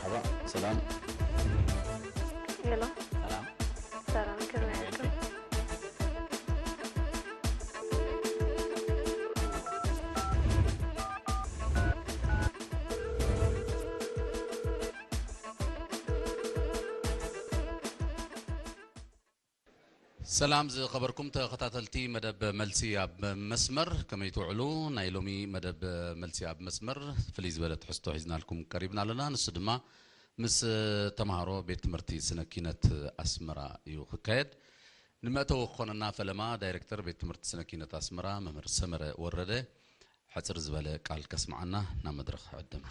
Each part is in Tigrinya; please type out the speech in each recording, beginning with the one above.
ሰላም። ሄሎ፣ ሰላም። ሰላም፣ ከመይ ኢልኩም? ሰላም ዝኸበርኩም ተኸታተልቲ መደብ መልሲ ኣብ መስመር፣ ከመይ ትውዕሉ? ናይ ሎሚ መደብ መልሲ ኣብ መስመር ፍልይ ዝበለ ትሕዝቶ ሒዝናልኩም ቀሪብና ኣለና። ንሱ ድማ ምስ ተምሃሮ ቤት ትምህርቲ ስነ ኪነት ኣስመራ እዩ ክካየድ። ንመእተዊ ክኾነና ፈለማ ዳይሬክተር ቤት ትምህርቲ ስነ ኪነት ኣስመራ መምህር ሰመረ ወረደ ሕጽር ዝበለ ቃል ከስምዓና ናብ መድረኽ ዕድም።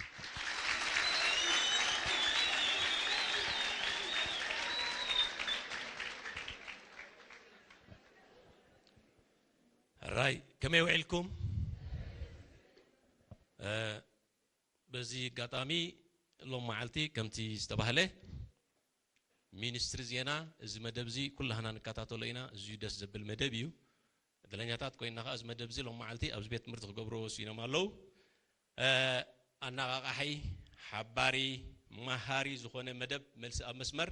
ሕራይ ከመይ ውዒልኩም? እ፣ በዚ ኣጋጣሚ ሎም መዓልቲ ከምቲ ዝተባህለ ሚኒስትሪ ዜና እዚ መደብ እዚ ኩላህና ንከታተሎ ኢና። እዝዩ ደስ ዘብል መደብ እዩ። እድለኛታት ኮይንና ከዓ እዚ መደብ እዚ ሎም መዓልቲ ኣብዚ ቤት ትምህርቲ ክገብርዎ ወሲኖም ኣለዉ። እ፣ ኣነቓቓሒ፣ ሓባሪ፣ መሃሪ ዝኾነ መደብ መልሲ ኣብ መስመር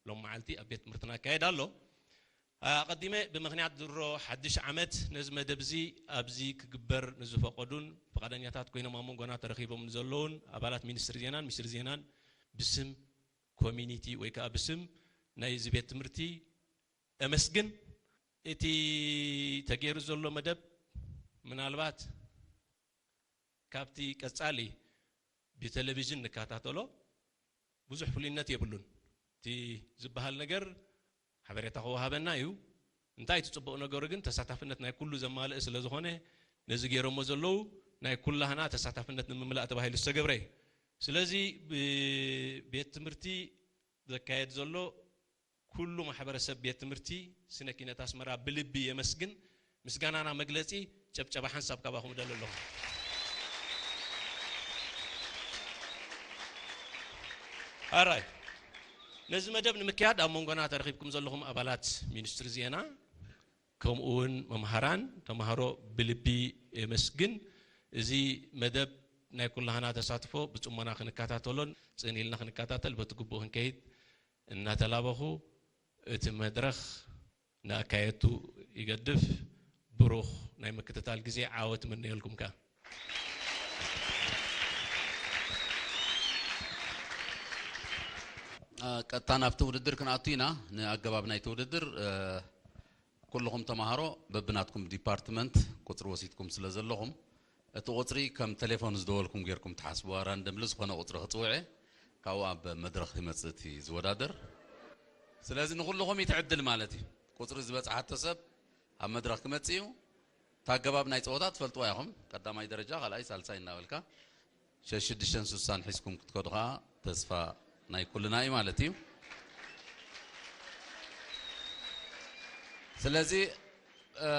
ሎም መዓልቲ ኣብ ቤት ትምህርትና ይካየድ ኣሎ። ኣቐዲመ ብምኽንያት ድሮ ሓድሽ ዓመት ነዚ መደብ እዚ ኣብዚ ክግበር ንዝፈቐዱን ፍቓደኛታት ኮይኖም ኣብ መንጎና ተረኺቦም ንዘለዉን ኣባላት ሚኒስትሪ ዜናን ሚኒስትሪ ዜናን ብስም ኮሚኒቲ ወይ ከዓ ብስም ናይ እዚ ቤት ትምህርቲ እመስግን። እቲ ተገይሩ ዘሎ መደብ ምናልባት ካብቲ ቀጻሊ ብቴሌቪዥን ንከታተሎ ብዙሕ ፍሉይነት የብሉን። እቲ ዝበሃል ነገር ሓበሬታ ክወሃበና እዩ። እንታይ እቲ ጽቡቕ ነገሩ ግን ተሳታፍነት ናይ ኩሉ ዘማልእ ስለ ዝኾነ ነዚ ገይሮሞ ዘለዉ ናይ ኩላህና ተሳታፍነት ንምምላእ ተባሂሉ ዝተገብረ እዩ። ስለዚ ብቤት ትምህርቲ ዘካየድ ዘሎ ኩሉ ማሕበረሰብ ቤት ትምህርቲ ስነ ኪነት ኣስመራ ብልቢ የመስግን። ምስጋናና መግለጺ ጨብጨባ ሓንሳብ ካባኹም እደሊ ኣለኹ። ኣራይ ነዚ መደብ ንምክያድ ኣብ መንጎና ተረኺብኩም ዘለኹም ኣባላት ሚኒስትሪ ዜና ከምኡ እውን መምሃራን ተምሃሮ ብልቢ የመስግን። እዚ መደብ ናይ ኩላህና ተሳትፎ ብጽሞና ክንከታተሎን ጽን ኢልና ክንከታተል በቲ ግቡእ ክንከይድ እናተላበኹ እቲ መድረኽ ንኣካየድቱ ይገድፍ። ብሩኽ ናይ ምክትታል ግዜ፣ ዓወት እምነየልኩም ከኣ። እ፣ ቀጥታ ናብቲ ውድድር ክንኣቱ ኢና። ንኣገባብ ናይቲ ውድድር፣ እ፣ ኩልኹም ተምሃሮ በብናትኩም ዲፓርትመንት ቁጽሪ ወሲድኩም ስለ ዘለኹም፣ እቲ ቁጽሪ ከም ቴሌፎን ዝደወልኩም ጌርኩም ትሓስብዋ፣ ራንደምሊ ዝኾነ ቁጽሪ ክጽውዕ እየ፣ ካብኡ ኣብ መድረኽ ይመጽእ እቲ ዝወዳደር። ስለዚ ንኹልኹም እዩ እቲ ዕድል ማለት እዩ። ቁጽሪ ዝበጽሓቶ ሰብ ኣብ መድረኽ ክመጽእ እዩ። እታ ኣገባብ ናይ ጸወታ ትፈልጥዋ ኢኹም። ቀዳማይ ደረጃ፣ ካልኣይ፣ ሳልሳይ እናበልካ ሸሽዱሽተን ሱሳን ሒዝኩም ክትከዱ ከዓ ተስፋ ናይ ኩልና እዩ ማለት እዩ። ስለዚ፣ እ፣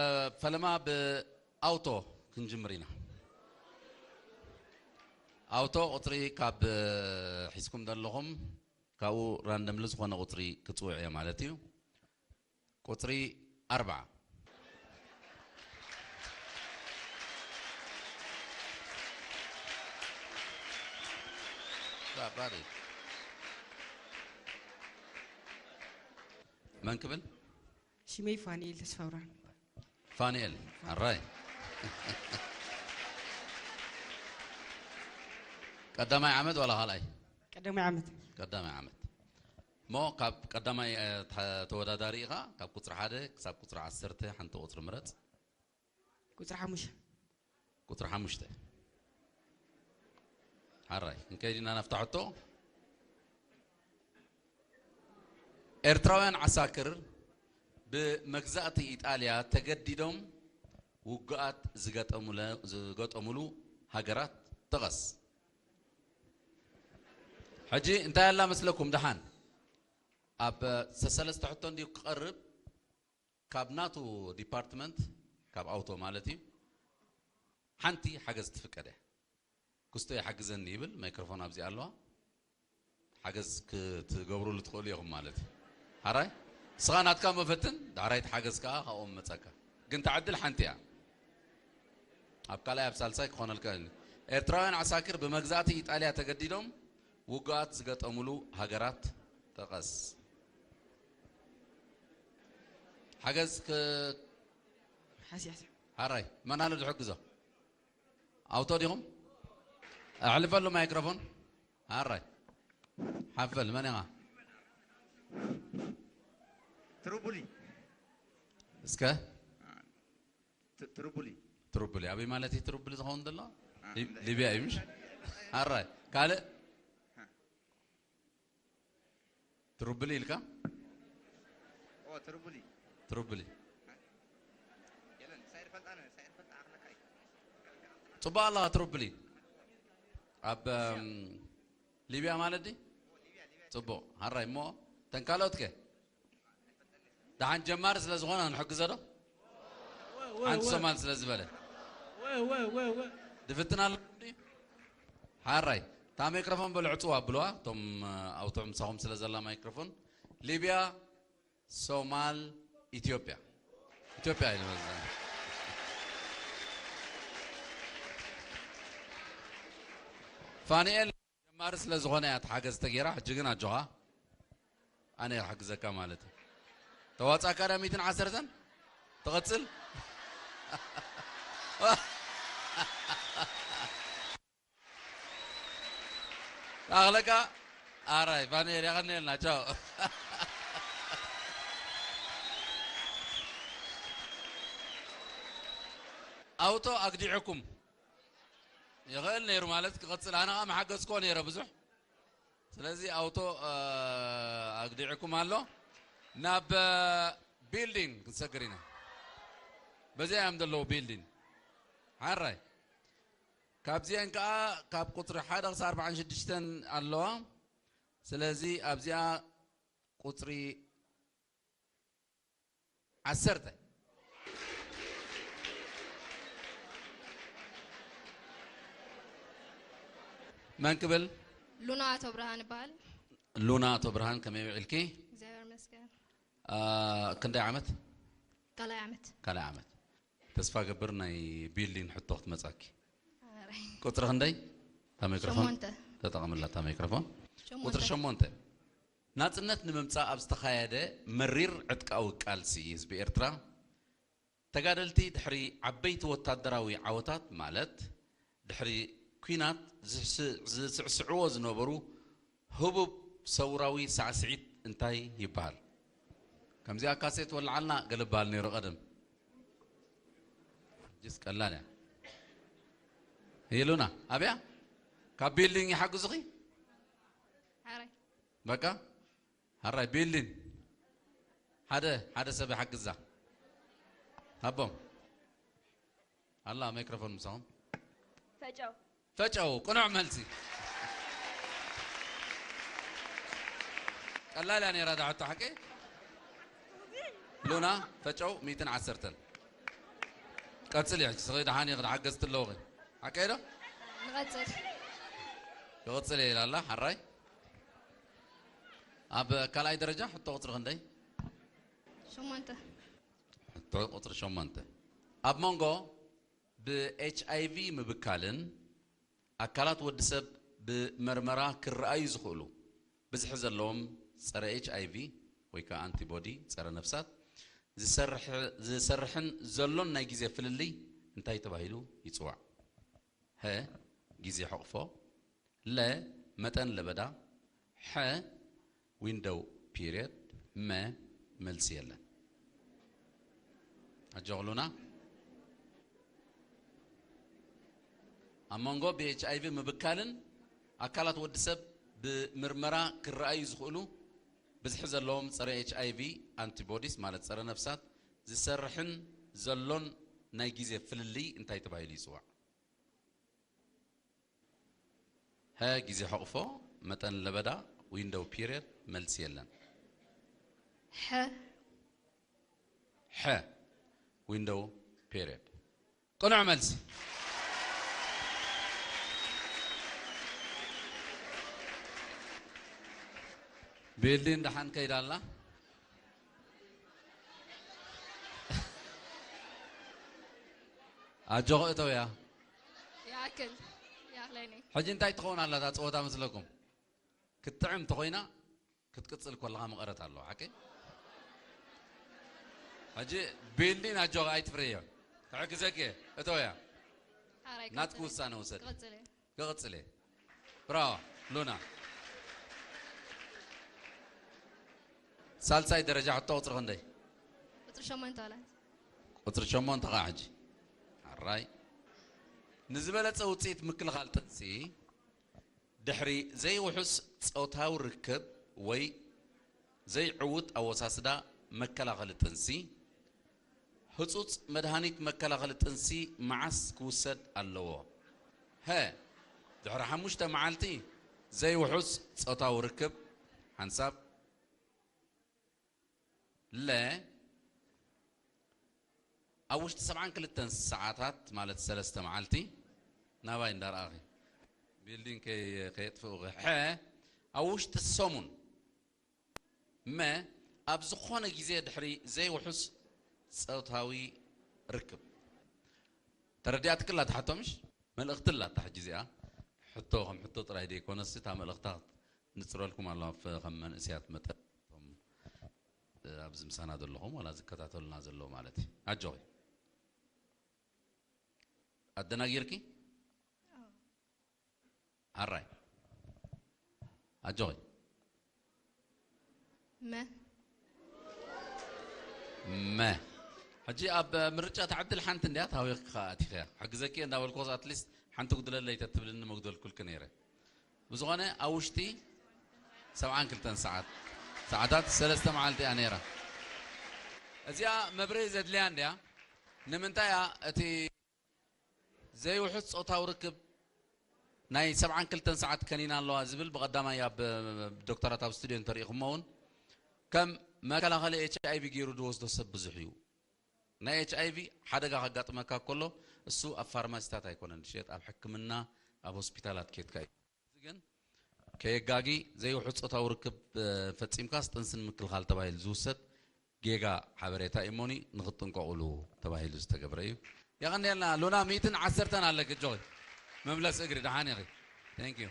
ፈለማ ብኣውቶ ክንጅምር ኢና። ኣውቶ ቁፅሪ ካብ፣ እ፣ ሒዝኩም ዘለኹም ካብኡ ራንደምሊ ዝኾነ ቁፅሪ ክፅውዕ እየ ማለት እዩ። ቁፅሪ ኣርባዓ። ራሪ። መን ክብል? ሽመይ ፋንኤል ተስፋብርሃን። ፋንኤል ኣራይ። ቀዳማይ ዓመት ዋላ ካልኣይ? ቀዳማይ ዓመት። ቀዳማይ ዓመት። እሞ ካብ ቀዳማይ፣ እ፣ ተ-፣ ተወዳዳሪ ኢኻ፣ ካብ ቁፅሪ ሓደ ክሳብ ቁፅሪ ዓሰርተ ሓንቲ ቁፅሪ ምረፅ። ቁፅሪ ሓሙሽተ። ቁፅሪ ሓሙሽተ። ሓራይ ክንከይድ ኢና ናብታ ሕቶ። ኤርትራውያን ዓሳክር ብመግዛእቲ ኢጣልያ ተገዲዶም ውግኣት ዝገጠሙለ-፣ ዝገጠሙሉ ሃገራት ጥቐስ። ሕጂ እንታይ ኣላ መስለኩም? ደሓን ኣብ ሰሰለስተ ሕቶ እንድዩ ክቐርብ፣ ካብ ናቱ ዲፓርትመንት፣ ካብ ኣውቶ ማለት እዩ፣ ሓንቲ ሓገዝ ትፍቀድ እያ። ክስቶ ይሓግዘኒ ይብል፣ ማይክሮፎን ኣብዚኣ ኣለዋ። ሓገዝ ክትገብሩሉ ትኽእሉ ኢኹም ማለት እዩ። ሓራይ ንስኻ ናትካ መፈትን ዳሕራይ ትሓገዝ ከኣ ካብኦም መጸካ። ግን እታ ዕድል ሓንቲ እያ። ኣብ ካልኣይ ኣብ ሳልሳይ ክኾነልካ እዩ። ኤርትራውያን ዓሳክር ብመግዛእቲ ኢጣልያ ተገዲዶም ውግኣት ዝገጠሙሉ ሃገራት ጥቀስ። ሓገዝ ክ-፣ ሓራይ መን ኣሎ ዝሕግዞ? ኣውቶ ዲኹም? ኣሕልፈሉ ማይክሮፎን። ሓራይ ሓፈል መን ኢኻ? ትሩቡሊ። እስከ ት-፣ ትሩቡሊ። ትሩቡሊ ኣበይ ማለት እዩ? ትሩቡሊ ዝኸውን ዘሎ ሊ-፣ ሊብያ እዩ ምሽ? ሓራይ ካልእ ትሩብሊ ኢልካ? ኦ፣ ትሩብሊ። ትሩብሊ። የለን፣ ሳይር ፈልጣነ፣ ሳይር ፈልጣ ኣኽለካ እዩ። ጽቡቕ ኣለኻ ትሩብሊ። ኣብ፣ እም፣ ሊብያ ማለት ድዩ? ጽቡቕ። ሓራይ እሞ፣ ተን ካልኦት ከ? ደሓን ጀማሪ ስለ ዝኾነ ንሕግዞ ዶ? ሓንቲ ሶማል ስለ ዝበለ። ድፍትን ኣሎ እንዲ? ሓራይ። እታ ማይክሮፎን በሉ ዕጽዋ ኣብልዋ። እቶም፣ እ፣ ኣውትዑ ምሳኹም ስለ ዘላ ማይክሮፎን። ሊብያ፣ ሶማል፣ ኢትዮጵያ። ኢትዮጵያ ኢሉ መዘን። ፋንኤል ጀማሪ ስለ ዝኾነ እያ እቲ ሓገዝ ተገይራ። ሕጂ ግን ኣጆኻ። ኣነ እየ ክሕግዘካ ማለት እዩ። ተዋጻእካ ድያ ሚእትን ዓሰርተን? ትቐጽል? ኣኽለካ ኣራይ ፋንኤል የቐንየልና። ቻው። ኣውቶ ኣግዲዕኩም ይኽእል ነይሩ ማለት ክቐጽል። ኣነ ኸኣ መሓገዝኮ ነይረ ብዙሕ። ስለዚ ኣውቶ፣ እ፣ ኣግዲዕኩም ኣሎ። ናብ፣ እ፣ ቢልዲንግ ክንሰግር ኢና። በዚኣ እዮም ዘለዉ ቢልዲንግ። ሓራይ። ካብዚአን ከኣ ካብ ቁጽሪ ሓደ ክሳብ ኣርብዓን ሽዱሽተን ኣለዋ። ስለዚ ኣብዚኣ ቁጽሪ ዓሰርተ። መን ክብል? ሉና ኣቶ ብርሃን እበሃል። ሉና ኣቶ ብርሃን፣ ከመይ ውዒልኪ? እግዚኣብሔር ይመስገን። አ፣ ክንደይ ዓመት? ካልኣይ ዓመት። ካልኣይ ዓመት። ተስፋ ገብር ናይ ቢልዲን ሕቶ ክትመጻኪ። ኣረ። ቁጽሪ ክንደይ? እታ ማይክሮፎን ሸሞንተ። ተጠቐምላ እታ ማይክሮፎን። ሸሞንተ። ቁጽሪ ሸሞንተ። ናጽነት ንምምጻእ ኣብ ዝተኻየደ መሪር ዕጥቃዊ ቃልሲ ህዝቢ ኤርትራ፣ ተጋደልቲ ድሕሪ ዓበይቲ ወታደራዊ ዓወታት፣ ማለት ድሕሪ ኲናት ዝስ-፣ ዝስዕስዕዎ ዝነበሩ ህቡብ ሰውራዊ ሳዕስዒት እንታይ ይበሃል? ከምዚኣ ካሴት ወልዓልና ገለ በሃል ነይሩ ቀደም። ሕጅስ ቀላል እያ። ይሉና፣ ኣብያ? ካብ ቢልዲንግ ይሓግዙኺ? ሓራይ። በቃ? ሓራይ ቢልዲንግ። ሓደ፣ ሓደ ሰብ ይሓግዛ። ሃቦም። ኣላ ማይክሮፎን ምሳኹም። ፈጨው። ፈጨው፣ ቅኑዕ መልሲ። ቀላል እያ ነይራ እዛ ሕቶ ሓቂ። ሉና፣ ፈጨው፣ ሚእትን ዓሰርተን። ቀጽል እያ፣ ስኺ ደሓን እየ፣ ክትሓገዝ ትለውኺ። ሓቀይ ዶ? ንቐጽል። ይቐጽል እየ ኢላ ኣላ፣ ሓራይ። ኣብ ካልኣይ ደረጃ ሕቶ ቁጽሪ ክንደይ? ሸሞንተ። ሕቶ ቁጽሪ ሸሞንተ። ኣብ መንጎ ብ ኤች ኣይ ቪ ምብካልን ኣካላት ወዲ ሰብ ብመርመራ ክረኣዩ ዝኽእሉ ብዝሒ ዘለዎም ጸረ ኤች ኣይ ቪ ወይ ከኣ ኣንቲቦዲ፣ ጸረ ነፍሳት፣ ዝሰርሕ-፣ ዝሰርሕን ዘሎን ናይ ግዜ ፍልልይ እንታይ ተባሂሉ ይጽዋዕ? ሀ፣ ግዜ ሕቕፎ፣ ለ፣ መጠን ለበዳ፣ ሐ፣ ዊንዶው ፒሪየድ፣ መ፣ መልሲ የለን። ኣጆኹ ሉና። ኣብ መንጎ ብ ኤች ኣይ ቪ ምብካልን ኣካላት ወዲ ሰብ ብምርመራ ክረኣዩ ዝኽእሉ ብዝሒ ዘለዎም ጸረ ኤች ኣይ ቪ ኣንቲቦዲስ፣ ማለት ጸረ ነፍሳት፣ ዝሰርሕን ዘሎን ናይ ግዜ ፍልልይ እንታይ ተባሂሉ ይጽዋዕ? ሀ፣ ግዜ ሕቕፎ፣ መጠን ለበዳ፣ ዊንዶው ፒሪየድ፣ መልሲ የለን። ሐ። ሐ፣ ዊንዶው ፒሪየድ። ቅኑዕ መልሲ። ቢልዲን ደሓን ከይዳ ኣላ። ኣጆኹ እተውያ። ይኣክል፣ ይኣኽለኒ። ሕጂ እንታይ ትኸውን ኣላ እታ ጸወታ መስለኩም? ክትጥዕም እንተኾይና ክትቅጽል ከለኻ መቐረት ኣለዎ፣ ሓቂ? ሕጂ ቢልዲን ኣጆኻ ኣይትፍርዮ። ክሕግዘኪ እየ። እተወያ። ሓራይ ናትኪ ክቕጽል እየ። ውሳነ ውሰድ። ክቕጽል እየ። ክቕጽል እየ። ብራቮ ሉና። ሳልሳይ ደረጃ ሕቶ ቁጽሪ ክንደይ? ቁጽሪ ሸሞንተ ዋላት። ቁጽሪ ሸሞንተ ኸዓ ሕጂ። ኣራይ። ንዝበለጸ ውጽኢት ምክልኻል ጥንሲ ድሕሪ ዘይውሑስ ጾታዊ ርክብ ወይ ዘይዕዉት ኣወሳስዳ መከላኸሊ ጥንሲ፣ ህጹጽ መድሃኒት መከላኸሊ ጥንሲ መዓስ ክውሰድ ኣለዎ? ሀ፣ ድሕሪ ሓሙሽተ መዓልቲ ዘይውሑስ ጾታዊ ርክብ ሓንሳብ፣ ለ፣ ኣብ ውሽጢ ሰብዓን ክልተን ሰዓታት ማለት ሰለስተ መዓልቲ ናባይ እንዳረኣኺ ቢልዲንግ ከይ-፣ ከየጥፍኡኺ። ሐ፣ ኣብ ውሽጢ ሰሙን። መ፣ ኣብ ዝኾነ ግዜ ድሕሪ ዘይውሑስ ጾታዊ ርክብ። ተረዲኣትክላ ትሓቶ ምሽ? መልእኽቲ ኣላ እታ ሕጂ እዚኣ። ሕቶ ከም ሕቶ ጥራይ ደይኮነስ እታ መልእኽታ ንጽረልኩም ኣሎ፣ ኣብ ከም መንእሰያት መጠን እቶም ኣብዚ ምሳና ዘለኹም ዋላ ዝከታተሉና ዘለዉ ማለት እዩ። ኣጆኺ። ኣደናጊርኪ? ኣራይ። ኣጆኺ። መ። መ። ሕጂ ኣብ ምርጫ ትዓድል ሓንቲ እንድያ፣ ታዊኽካ ኣቲኽያ። ሕግዘኪ እንዳበልኩስ ኣትሊስት ሓንቲ ጉድለለይ ተትብልኒ መጉደልኩልኪ ነይረ። ብዝኾነ ኣብ ውሽጢ ሰብዓን ክልተን ሰዓት፣ ሰዓታት ሰለስተ መዓልቲ እያ ነይራ። እዚኣ መብርሂ ዘድልያ እንድያ። ንምንታይ እያ እቲ ዘይውሑስ ጾታዊ ርክብ ናይ ሰብዓን ክልተን ሰዓት ከኒና ኣለዋ ዝብል ብቐዳማይ ኣብ ዶክተራት ኣብ ስቱድዮ እንተሪኢኹሞ እውን ከም መከላኸሊ ኤች ኣይ ቪ ገይሩ ዝወስዶ ሰብ ብዙሕ እዩ። ናይ ኤች ኣይ ቪ ሓደጋ ከጋጥመካ ከሎ እሱ ኣብ ፋርማሲታት ኣይኮነን ዝሸየጥ፣ ኣብ ሕክምና ኣብ ሆስፒታላት ኬድካ እዩ። እዚ ግን ከየጋጊ ዘይውሑስ ጾታዊ ርክብ፣ እ፣ ፈጺምካስ ጥንሲ ንምክልኻል ተባሂሉ ዝውሰድ ጌጋ ሓበሬታ እዩ እሞኒ ንኽትጥንቀቑሉ ተባሂሉ ዝተገብረ እዩ። የቐንየልና ሉና፣ ሚእትን ዓሰርተን ኣለኪ፣ ኣጆኺ። መምለሲ እግሪ፣ ደሓን ኢኺ። Thank you።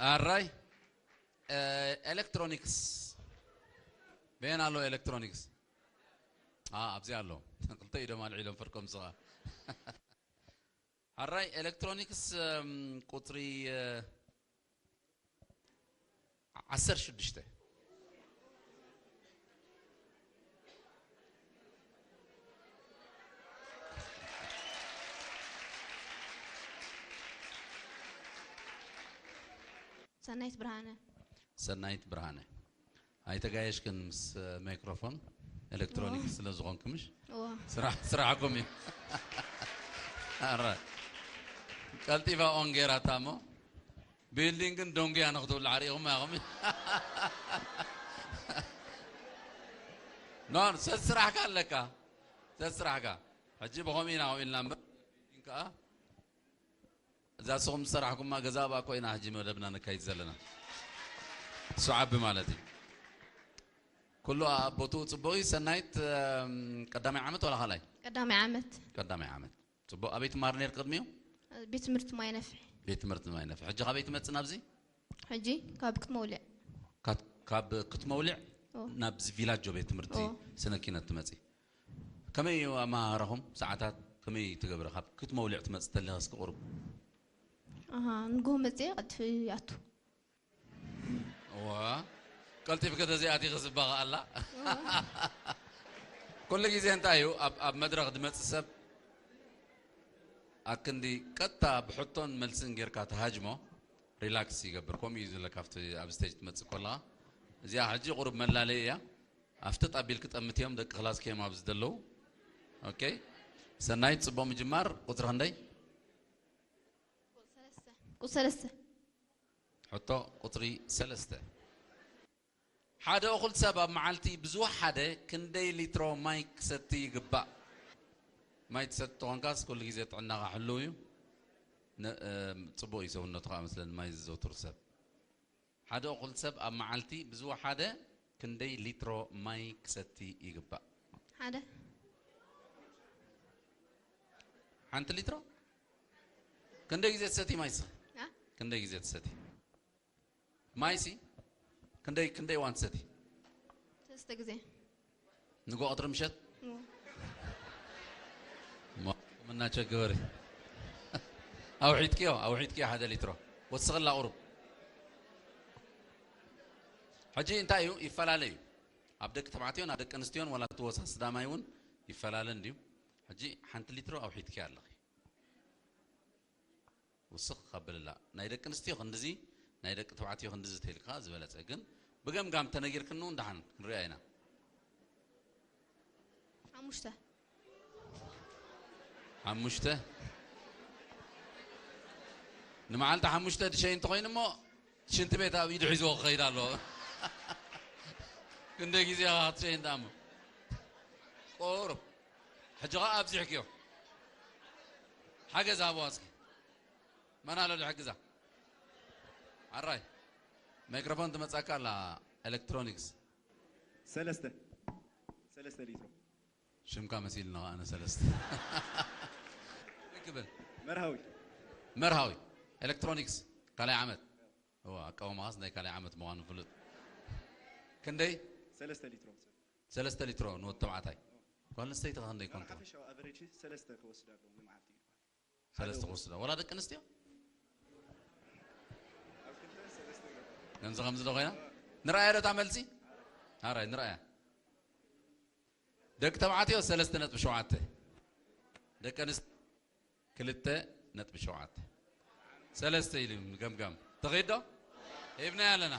ኣራይ፣ እ፣ ኤሌክትሮኒክስ። በየን ኣሎ ኤሌክትሮኒክስ? አ፣ ኣብዚ ኣሎ። ክልተ ኢዶም ኣልዒሎም ፍርቆም ስኻ። ኣራይ ኤሌክትሮኒክስ፣ እም፣ ቁጽሪ፣ እ፣ ዓሰርተ ሽዱሽተ። ሰናይት ብርሃነ። ሰናይት ብርሃነ። ኣይተጋየሽክን ምስ ማይክሮፎን ኤሌክትሮኒክስ ኦ። ስለ ዝኾንክ ምሽ? እዎ። ስራሕ፣ ስራሕኩም እዩ። ኣረ። ቀልጢፋ ኦን ጌራታ እሞ ቢልዲንግን ዶንግያ ንክትብሉ ዓሪኹም ኢኹም። ኖ፣ ሰስራሕካ ኣለካ። ሰስራሕካ። ሕጂ ብኸምኡ ኢና፣ ከምኡ ኢልና እምበር ቢልዲንግ ከኣ እዛ ንስኹም ዝሰራሕኩማ ገዛ እባ እኮ ኢና ሕጂ መደብና ነካይድ ዘለና። እሱ ዓቢ ማለት እዩ። ኩሉ ኣብ ቦትኡ ጽቡቕ እዩ። ሰናይት፣ እም፣ ቀዳማይ ዓመት ዋላ ካልኣይ? ቀዳማይ ዓመት። ቀዳማይ ዓመት። ጽቡቕ። ኣበይ ትማር ነይር ቅድሚኡ? ቤት ትምህርቲ ማይ ነፍሒ። ቤት ትምህርቲ ማይ ነፍሒ። ሕጂ ካበይ ትመጽእ ናብዚ? ሕጂ ካብ ክትመውልዕ። ካብ፣ ካብ ክትመውልዕ ኦ። ናብዚ ቪላጆ ቤት ትምህርቲ ኦ። ስነ ኪነት ትመጽእ። ከመይ እዩ ኣመሃህራኹም? ሰዓታት ከመይ ትገብሪ? ካብ ክትመውልዕ ትመጽእ ተለኻ እስከ ቁሩብ። ኣሃ፣ ንግሆ መጽየ ቀልጢፈ ይኣቱ። እዋ፣ ቀልጢፍኪ ተዘይኣቲኺ ጽባቐ ኣላ። እዋ። ኩሉ ግዜ እንታይ እዩ፣ ኣብ፣ ኣብ መድረኽ ዝመጽእ ሰብ ኣክንዲ ቀጥታ ብሕቶን መልስን ጌርካ ተሃጅሞ፣ ሪላክስ ይገብር። ከምኡ እዩ ዝብለካ ኣብቲ፣ ኣብ ስቴጅ ትመጽእ ከለኻ። እዚኣ ሕጂ ቁሩብ መላለዪ እያ። ኣፍጥጥ ኣቢልኪ ጠምትዮም ደቂ ክላስኪ እዮም ኣብዚ ዘለዉ። ኦኬ። ሰናይት፣ ጽቡቕ ምጅማር። ቁጽሪ ክንደይ? ቁጽሪ ሰለስተ። ሕቶ ቁጽሪ ሰለስተ። ሓደ እኹል ሰብ ኣብ መዓልቲ ብዝወሓደ ክንደይ ሊትሮ ማይ ክሰቲ ይግባእ? ማይ ትሰቲ ተኾንካስ ኩሉ ግዜ ጥዕናኻ ሕልው እዩ። ነ-፣ እ፣ ጽቡቕ እዩ ሰውነቱ ከዓ መስለኒ ማይ ዝዘውትር ሰብ። ሓደ እኹል ሰብ ኣብ መዓልቲ ብዝወሓደ ክንደይ ሊትሮ ማይ ክሰቲ ይግባእ? ሓደ። ሓንቲ ሊትሮ? ክንደይ ግዜ ትሰቲ ማይ እስኺ? አ? ክንደይ ግዜ ትሰቲ? ማይሲ ክንደይ ክንደይ ዋን ትሰቲ? ሰለስተ ግዜ። ንጎ ቀትሪ ምሸት እዎ። ሞ- ምናቸ ግበሪ። ኣውሒጥክዮ ኣውሒጥክዮ ሓደ ሊትሮ ወስኽላ ቁሩብ። ሕጂ እንታይ እዩ ይፈላለ እዩ? ኣብ ደቂ ተባዕትዮን ኣብ ደቂ ኣንስትዮን ዋላ ትወሳስዳ ማይ እውን ይፈላለ እንድዩ። ሕጂ ሓንቲ ሊትሮ ኣውሒጥክዮ ኣለኺ። ውስኽ ከብልላ ናይ ደቂ ኣንስትዮ ክንድዚ ናይ ደቂ ተባዕትዮ ክንድዚ ተልካ ዝበለጸ ግን ብገምጋም ተነጊርክን እውን ደሓን ክንሪኣ ኢና። ሓሙሽተ። ሓሙሽተ ንመዓልቲ ሓሙሽተ ድሸይ እንተኮይኑ እሞ ሽንቲ ቤት ኣብ ኢዱ ሒዝዎ ክኸይድ ኣለዎ። ክንደይ ግዜ ክትሸይ እንዳሞ ቁሩብ ሕጂ ኸዓ ኣብዚሕክዮ ሓገዝ ሃብዋ እስኪ። መን ኣሎ ዝሕግዛ? ኣራይ ማይክሮፎን ትመጻካ ኣላ። ኤሌክትሮኒክስ ሰለስተ ሰለስተ ሊትሮ ሽምካ መሲልና ኣነ ሰለስተ ክብል መርሃዊ መርሃዊ ኤሌክትሮኒክስ ካልኣይ ዓመት። እዋ ኣቃውማኻስ ናይ ካልኣይ ዓመት ምዃኑ ፍሉጥ። ክንደይ? ሰለስተ ሊትሮ ሰለስተ ሊትሮ ንወዲ ተባዕታይ። ጓል ኣንስተይቲ ከ ክንደይ ኮንካ? ሓፈሻዊ ኣቨሬጅ ሰለስተ ክወስድ ኣለዎ ንመዓልቲ። ሰለስተ ክወስዳ ወላ ደቂ ኣንስትዮ ኣብ ክልተ ሰለስተ ይገብር። ከምዚ ከምዚ ዶ ኮይና ንርኣያ ዶ እታ መልሲ? ኣራይ ንርኣያ። ደቂ ተባዕትዮ ሰለስተ ነጥቢ ሸውዓተ፣ ደቂ ኣንስትዮ ክልተ ነጥቢ ሸውዓተ። ሰለስተ ኢሉ ገምጋም ተኸይድ ዶ? ሂብናዮ ኣለና።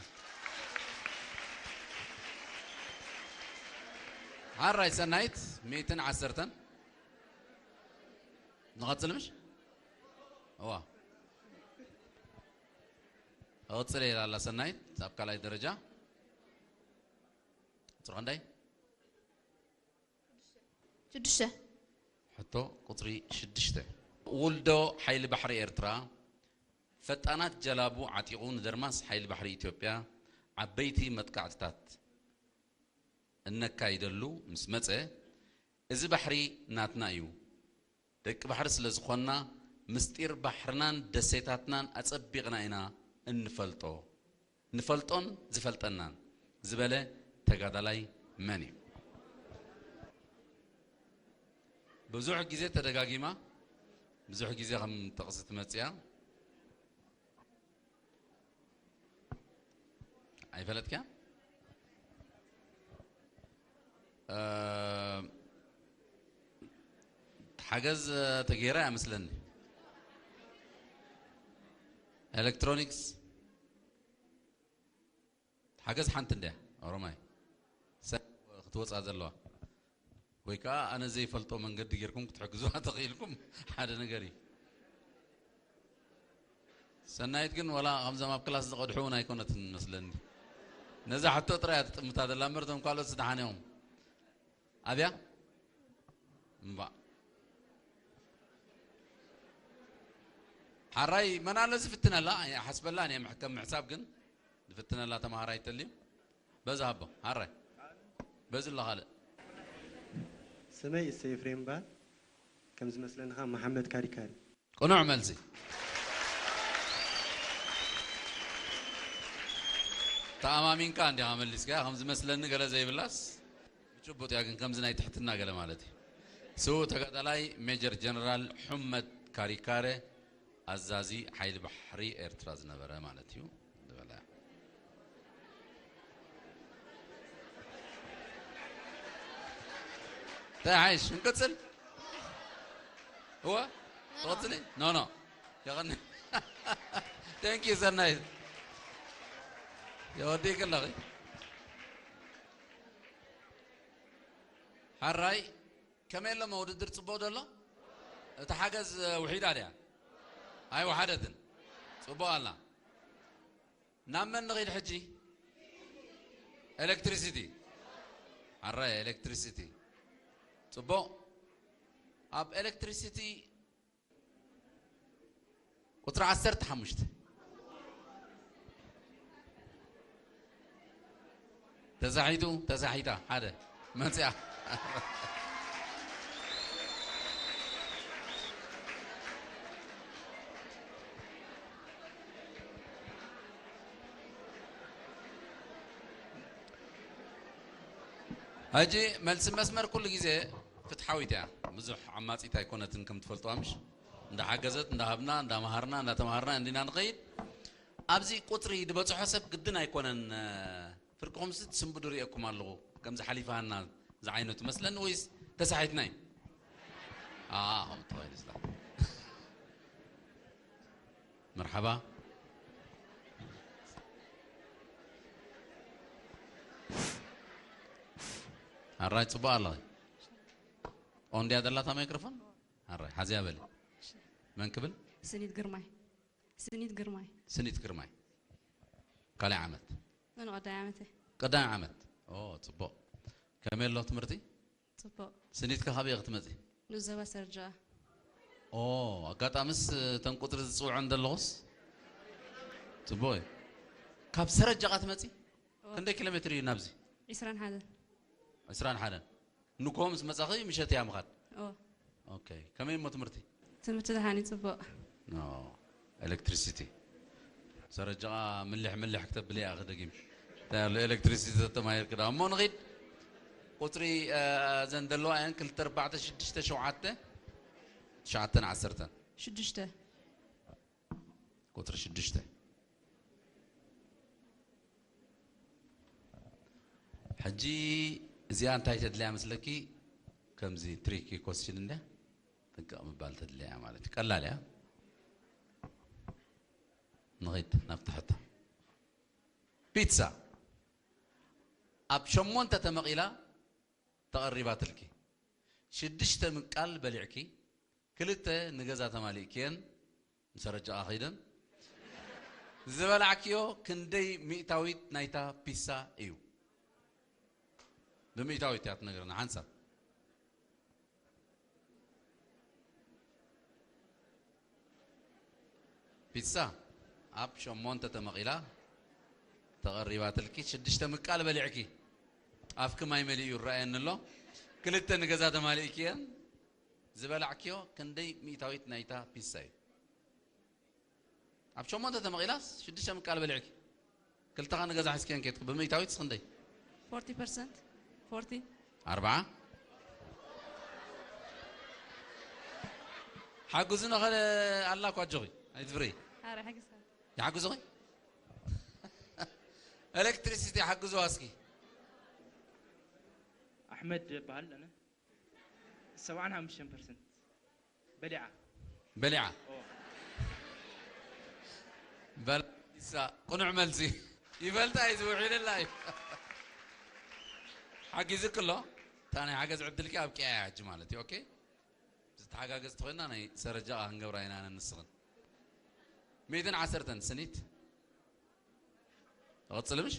ሓራይ ሰናይት ሚእትን ዓሰርተን። ንቐጽል ምሽ? እዋ። እቕጽል ኢላ ኣላ ሰናይት ኣብ ካልኣይ ደረጃ። ቁጽሪ ክንደይ? ሽዱሽተ። ሕቶ ቁጽሪ ሽዱሽተ። ውልዶ ሓይሊ ባሕሪ ኤርትራ ፈጣናት ጀላቡ ዓጢቑ ንደርማስ ሓይሊ ባሕሪ ኢትዮጵያ ዓበይቲ መጥቃዕትታት እነካይደሉ ምስ መጸ፣ እዚ ባሕሪ ናትና እዩ። ደቂ ባሕሪ ስለ ዝኾንና፣ ምስጢር ባሕርናን ደሴታትናን ኣጸቢቕና ኢና እንፈልጦ። ንፈልጦን ዝፈልጠናን ዝበለ ተጋዳላይ መን እዩ? ብዙሕ ግዜ ተደጋጊማ፣ ብዙሕ ግዜ ከም ጥቕሲ ትመጽእ እያ። ኣይፈለጥክያ? እ፣ ሓገዝ ተገይራ እያ መስለኒ። ኤሌክትሮኒክስ ሓገዝ ሓንቲ እንድያ ኦሮማይ ሰብ ክትወፃ ዘለዋ። ወይ ከዓ ኣነ ዘይፈልጦ መንገዲ ጌርኩም ክትሕግዙዋ ተኽኢልኩም ሓደ ነገር እዩ። ሰናይት ግን ወላ ከምዞም ኣብ ክላስ ዝቐድሑ እውን ኣይኮነትን መስለኒ። ነዛ ሕቶ ጥራይ እያ ትጥምታ ዘላ እምበር እቶም ካልኦት ስደሓን እዮም። ኣብያ እምባእ ሓራይ መን ኣሎ ዝፍትነላ? ኣይሓስበላን እየ ከም ምሕሳብ ግን ዝፍትነላ ተምሃራይ ተልዩ። በዚ ሃቦ ሓራይ በዚ ኣሎ ካልእ ስመይ እሰይ ኤፍሬም ይበሃል። ከም ዝመስለኒ ኸዓ መሓመድ ካሪካሪ። ቅኑዕ መልሲ። ተኣማሚንካ እንዲኻ መሊስካ ከም ዝመስለኒ ገለ ዘይብላስ ብጭቡጥ እያ ግን ከምዚ ናይ ትሕትና ገለ ማለት እዩ። ስዉእ ተጋዳላይ ሜጀር ጀነራል ሑመድ ካሪካረ ኣዛዚ ሓይሊ ባሕሪ ኤርትራ ዝነበረ ማለት እዩ። ዝበላ እንታይ ሓይሽ እንቅጽል እወ ትቐጽሊ ኖ ኖ የቐኒ thank you ሰናይ የወዲእክ ኣለኺ ሓራይ ከመይ ኣለሞ ውድድር ጽቡቕ ደሎ እቲ ሓገዝ ውሒዳ ድያ ኣይወሓደትን ጽቡቕ ኣላ ናብ መን ንኺድ ሕጂ ኤሌክትሪሲቲ ሓራይ ኤሌክትሪሲቲ ጽቡቕ ኣብ ኤሌክትሪሲቲ ቁፅሪ ዓሰርተ ሓሙሽተ ተሳሒቱ ተሳሒታ ሓደ መፅያ ሕጂ መልሲ መስመር ኩሉ ግዜ ፍትሓዊት እያ። ብዙሕ ዓማጺት ኣይኮነትን፣ ከም ትፈልጥዋ ምሽ? እንዳሓገዘት፣ እንዳሃብና፣ እንዳመሃርና፣ እንዳተመሃርና እንዲና ንኸይድ። ኣብዚ ቁጽሪ ዝበጽሖ ሰብ ግድን ኣይኮነን። እ፣ ፍርቅኹምሲ ትስንብዱ ርእየኩም ኣለኹ። ከምዚ ሓሊፋና ዝዓይነቱ መስለኒ፣ ወይስ ተሳሒትና እዩ? ኣ፣ ከምኡ ተባሂሉ ዝላ። መርሓባ። ኣራይ፣ ጽቡቕ ኣለኺ። ኦን ድያ ዘላታ ማይክሮፎን? ኣራይ፣ ሓዝያ በሊ። መን ክብል? ስኒት ግርማይ። ስኒት ግርማይ። ስኒት ግርማይ። ካልኣይ ዓመት? ኣነ ቀዳማይ ዓመት እየ። ቀዳማይ ዓመት። ኦ፣ ጽቡቕ። ከመይ ኣሎ ትምህርቲ? ጽቡቕ። ስኒት ከ ካበይ ክትመጺ? ንዞባ ሰርጃ። ኦ፣ ኣጋጣምስ እተን ቁጽሪ ዝጽውዐን ዘለኹስ? ጽቡቕ እዩ። ካብ ሰረጃ ቃ ትመጺ? ኦ። ክንደይ ኪሎ ሜትር እዩ ናብዚ? ዒስራን ሓደን። ዒስራን ሓደን። ንግሆ ምስ መጻኺ ምሸት እያ ምኻድ? ኦ። ኦኬ። ከመይ እሞ ትምህርቲ? ትምህርቲ ደሓን እዩ፣ ጽቡቕ። ኦ፣ ኤሌክትሪሲቲ። ሰረጃ ምልሕ ምልሕ ክተብሊ እያ ክደጊም። እንታይ ኣሎ ኤሌክትሪሲቲ ተተማሂርክ ደኣ። እሞ ንኺድ። ቁጽሪ፣ እ፣ እዘን ዘለዋ እየን ክልተ፣ ኣርባዕተ፣ ሽዱሽተ፣ ሸውዓተ፣ ትሽዓተን ዓሰርተን። ሽዱሽተ። ቁጽሪ ሽዱሽተ። ሕጂ እዚኣ እንታይ ተድልያ መስለኪ? ከምዚ ትሪኪ ኮስችን እንድያ ጥንቅቕ ምባል ተድልያ ማለት እዩ። ቀላል እያ። ንኺድ ናብቲ ሕቶ። ፒትሳ ኣብ ሸሞንተ ተመቒላ ተቐሪባትልኪ። ሽዱሽተ ምቃል በሊዕኪ፣ ክልተ ንገዛ ተማሊእክየን፣ ምስ ኣረጃኣ ኸይደን። ዝበላዕክዮ ክንደይ ሚእታዊት ናይታ ፒሳ እዩ? ብሚእታዊት እያ ትነግረና ሓንሳብ። ፒሳ ኣብ ሸሞንተ ተመቒላ ተቐሪባትልኪ፣ ሽዱሽተ ምቃል በሊዕኪ። ኣፍኪ ማይ መሊኡ ይረኣየኒ ኣሎ። ክልተ ንገዛ ተማሊእክየን። ዝበላዕክዮ ክንደይ ሚእታዊት ናይታ ፒሳ እዩ? ኣብ ሸሞንተ ተመቒላስ ሽዱሽተ ምቃል በሊዕኪ። ክልተኻ ንገዛ ሒዝክየን ከድኪ። ብሚእታዊትስ ክንደይ? ፎርቲ ፐርሰንት። ፎርቲ። ኣርብዓ። ሓግዙ ነኸለ ኣላ እኮ ኣጆኺ። ኣይትፍሪ። ኣረ፣ ሓግዝካ። ይሓግዙኺ? ኤሌክትሪሲቲ ሓግዙዋ እስኪ። ኣሕመድ እበሃል ኣነ። ሰብዓን ሓሙሽተን ፐርሰንት በሊዓ። በሊዓ። ኦ። በል፣ ኢሳ፣ ቅኑዕ መልሲ። ይበልጣ እዩ፣ ዝውዒልላ እዩ። ሓጊዙኪ ኣሎ። እታ ናይ ሓገዝ ዕድልኪ ኣብቂዓ እያ ሕጂ ማለት እዩ። ኦኬ? ዝተሓጋገዝ ተኾይንና ናይ ሰረጃ ክንገብራ ኢና ኣነ ንስኽን። ሚእትን ዓሰርተን ስኒት። እቐጽል ምሽ?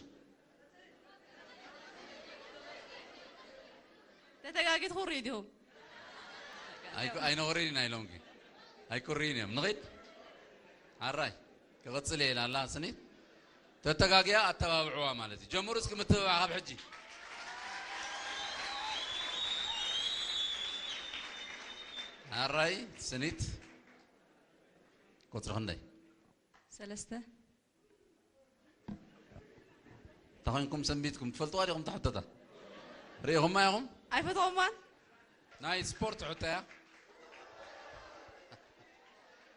ተተጋጊት ኩሪ ዲኹም? ኣይኮ-፣ ኣይነወረን ኢና ኢሎምኪ። ኣይኩሪን እዮም። ንኺድ? ኣራይ። ክቕጽል እየ ኢላ ኣላ ስኒት። ተተጋግያ ኣተባብዕዋ ማለት እዩ። ጀምሩ እስኪ ምትብባዕ ካብ ሕጂ። ኣራይ ስኒት። ቁጽሪ ክንደይ? ሰለስተ። እንታይ ኮይንኩም ሰንቢትኩም? ትፈልጥዋ ዲኹም እታ ሕቶታ? ርኢኹማ ኢኹም? ኣይፈትኹማን። ናይ ስፖርት ሕቶ እያ።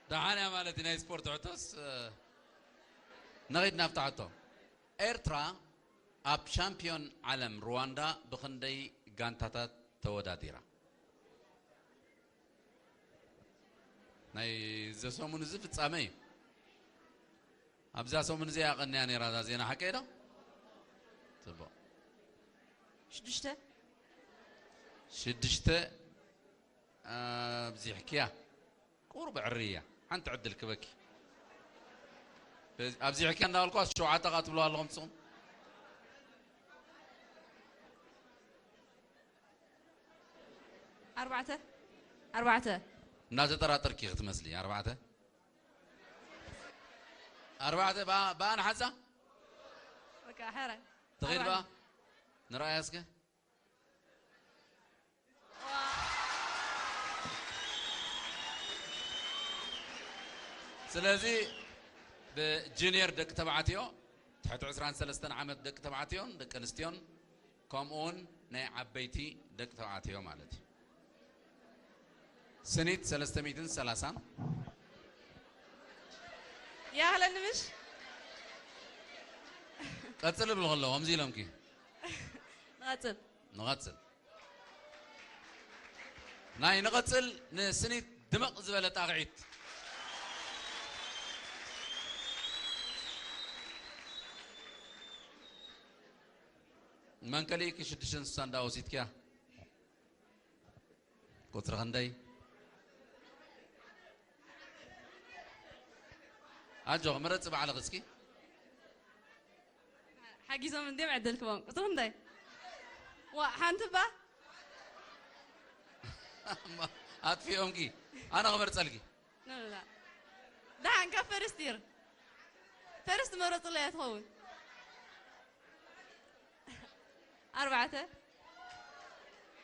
ደሓን እያ ማለት እዩ ናይ ስፖርት ሕቶስ፣ እ፣ ንኺድ ናብታ ሕቶ። ኤርትራ ኣብ ሻምፒዮን ዓለም ሩዋንዳ ብኽንደይ ጋንታታት ተወዳዲራ? ናይ ዘሰሙን እዚ ፍጻመ እዩ። ኣብዛ ሰሙን እዚኣ ቀንያ ነይራ እዛ ዜና፣ ሓቀይ ዶ? ጽቡቕ። ሽዱሽተ። ሽዱሽተ ኣብዚሕክያ። ቁሩብ ዕሪ እያ። ሓንቲ ዕድል ክበኪ። በዚ-፣ ኣብዚሕክያ እንዳበልኳ ሸውዓተ ኸኣ ትብሉ ኣለኹም ንስኹም። ኣርባዕተ። ኣርባዕተ። እናተጠራጠርኪ ክትመስሊ። ኣርባዕተ። ኣርባዕተ። ብኣ-፣ ብኣ ንሓዛ? በቃ፣ ሕራይ። ትኺድ ብኣ? ኣርባዕተ። ንረኣያ እስከ። ስለዚ ብጁኒየር ደቂ ተባዕትዮ፣ ትሕቲ ዕስራን ሰለስተን ዓመት ደቂ ተባዕትዮን ደቂ ኣንስትዮን ከምኡውን ናይ ዓበይቲ ደቂ ተባዕትዮ ማለት እዩ። ስኒት ሰለስተ ሚእትን ሰላሳን። ይኣኽለኒ ምሽ? ቀጽል እብል ከሎ ከምዚ ኢሎምኪ። ንቐጽል። ንቐጽል። ናይ ንቐጽል ንስኒት ድመቕ ዝበለ ጣቕዒት። መንቀሊእኪ ሽዱሽተ ስሳ እንዳ ወሲድኪያ። ቁጽሪ ክንደይ? ኣጆኺ ምረጺ ባዕልኺ እስኪ። ሓጊዞም እንድዮም ዕድል ክቦም። ቁጽሪ ክንደይ? ዋ ሓንቲ እባ። ኣጥፊኦምኪ። ኣነ ክመርጸልኪ። ኖ፣ ኖ፣ ኖ። ደሓን ካብ ፈርስት ይር ፈርስት መረጽለያ ትኸውን። ኣርባዕተ።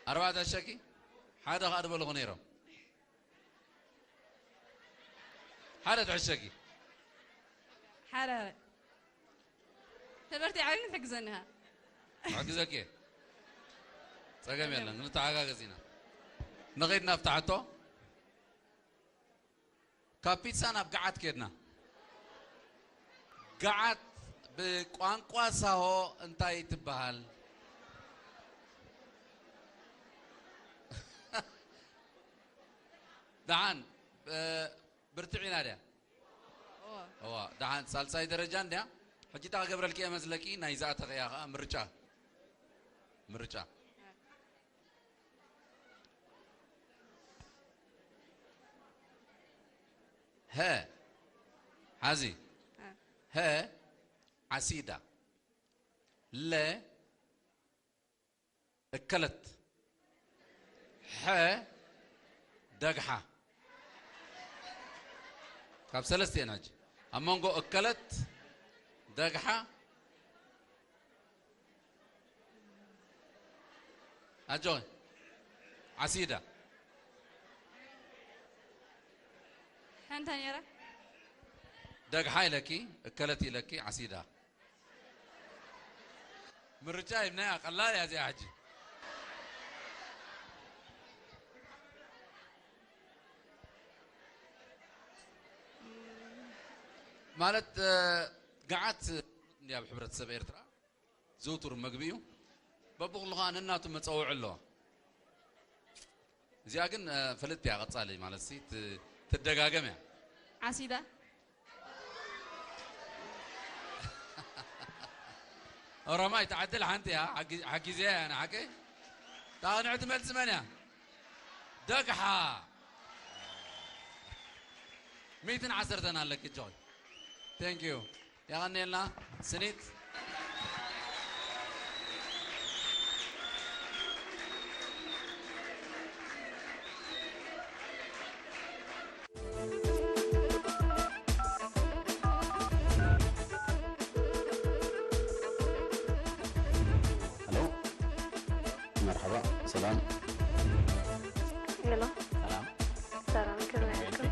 ኣርባዕተ ዕሸኪ ሓደ ከኣ ድበልኹ ነይሮም። ሓደ ትዕሸኪ። ሓደ ተበርቲዓ ግን ትሕግዘኒ ኢኻ። ክሕግዘኪ እየ። ጸገም የለን፣ ክንተሓጋገዝ ኢና። ንኸይድ ናብቲ ሕቶ። ካብ ፒትሳ ናብ ገዓት ከድና። ገዓት ብቋንቋ ሳሆ እንታይ ትበሃል? ደሓን፣ እ፣ ብርትዒና ድያ? እወ። እዋ፣ ደሓን ሳልሳይ ደረጃ እንድያ። ሕጂ እታ ክገብረልኪ እየ መስለኪ፣ ናይ ዝኣተኽያ ኸዓ ምርጫ። ምርጫ። ሀ፣ ሓዚ። እ። ሀ፣ ዓሲዳ። ለ፣ እከለት። ሐ፣ ደግሓ። ካብ ሰለስተ እየን ሕጂ። ኣብ መንጎ እከለት፣ ደግሓ፣ ኣጆኺ። ዓሲዳ። ሓንታ ነይራ። ደግሓ ኢለኪ፣ እከለት ኢለኪ፣ ዓሲዳ። ምርጫ ሂብናያ፣ ቀላል እያ እዚኣ ሕጂ። ማለት፣ እ፣ ገዓት ፍሉጥ እንድያ ኣብ ሕብረተሰብ ኤርትራ። ዝውቱር መግቢ እዩ። በብኹሉ ኸዓ ነናቱ መጸውዒ ኣለዋ። እዚኣ ግን፣ እ፣ ፍልጥቲ እያ፣ ቀጻሊ ማለት ሲ ት-፣ ትደጋገም እያ። ዓሲዳ። ኦሮማይ ትዓድል ሓንቲ እያ፣ ሓጊ-፣ ሓጊዘያ እያ ንሓቂ። እታ ቅንዕቲ መልሲ መን እያ? ደግሓ። ሚእትን ዓሰርተን ኣለኪ፣ ጆይ። Thank you። የቐንየልና ስኒት። ሄሎ፣ መርሓባ፣ ሰላም። ሄሎ፣ ሰላም። ሰላም፣ ከመይ ኣለኩም?